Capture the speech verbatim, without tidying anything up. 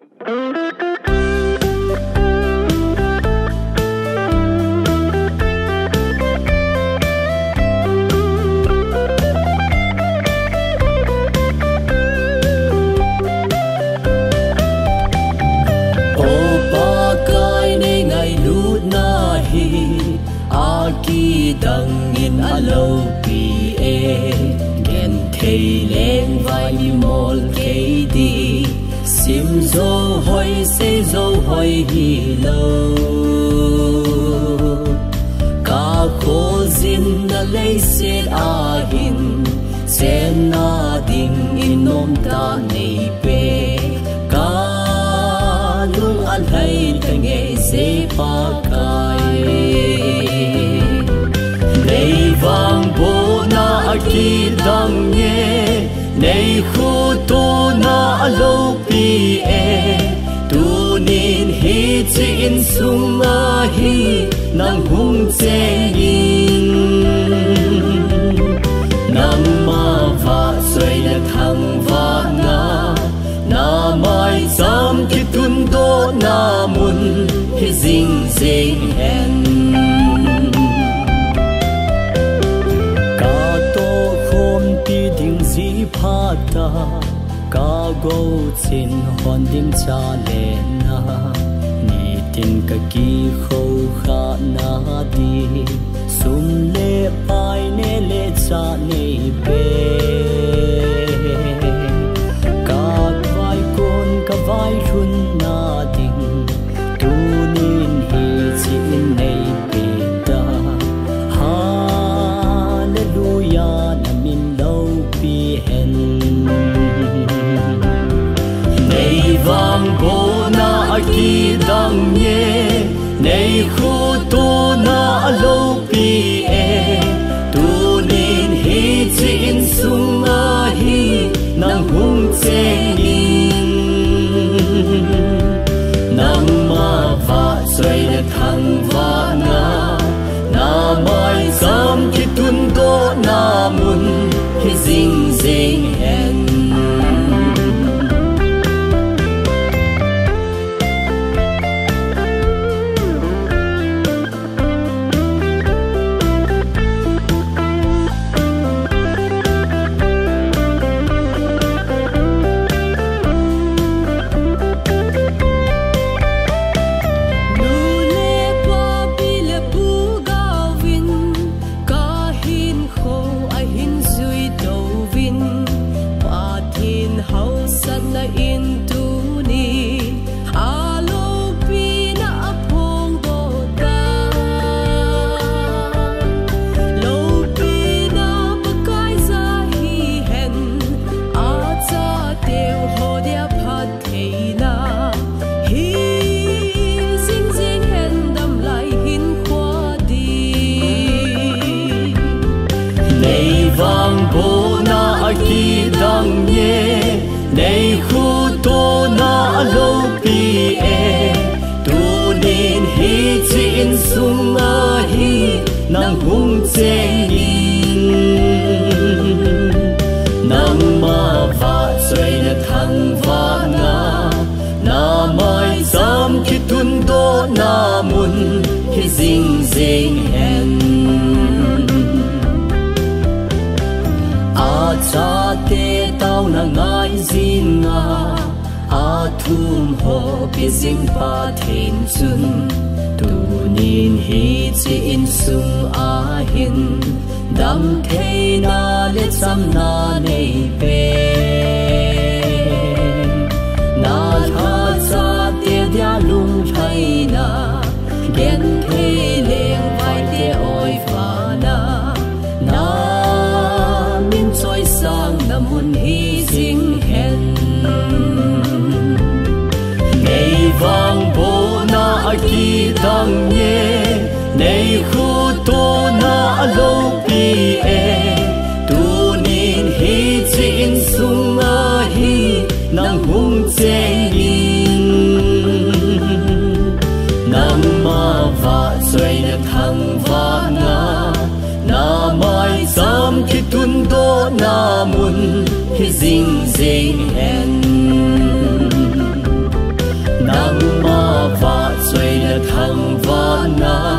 O Pakai, nei ngailutna hi akidang in aloupi e, genthei lengvai mimol kei di, simjou hoi seijou hoi hilou. Kakholjinna leiset a hin chenna dingin nomtah neipeh, kalung alhai tange Pakai. Nei vangbohna akidang e, nei khotona aloupi e, tunin hiche insunga hi nang hung chengin, nangma vahchoina thangvahna, namaicham kitundohna mun hi jingjing hen. Katohkhompi ding jeh phat a, kagou chin hon ding chale na, nitin kakikhokhahna di, sum le pai neh le chah neipeh. Kavaikon kavailhunna ding, tunin hiche in neipeh ta. Hallelujah, namin loupi hen. Nei vangbohna akidang e, nei khotona aloupi e, tunin hiche insunga hi nang hung chengin, nangma vahchoina thangvahna, namaicham kitundohna mun hi jingjing hen. Nu le pa, pi le pu gaovin, kahinkho ahin jui touvin, Pathen haosatna in tuni aloupina aphongdoh tai. Loupina Pakaiya hihen, achateu ho dia phattheina hi jingjing hen, damlai hinkho a di. Nei vangbohna akidang e, nei khotona aloupi e, tunin hiche insunga hi nang hung chengin, nangma vahchoina thangvahna, namaicham kitundohna mun hi jingjing hen. Achate taona ngai jinga, athum ho pe jing Pathen chun, tunin hiche insung a hin damtheina le chamna neipeh. Na lhachate dia lunglhaina, genthei lengvaite oivana, namin choisangna mun hi jing hen. Nei vangbohna akidang e, nei khotona aloupi e, tunin hiche insunga hi nang hung chengin, nangma vahchoina thangvahna, namaicham kitundohna mun hi jingjing hen. na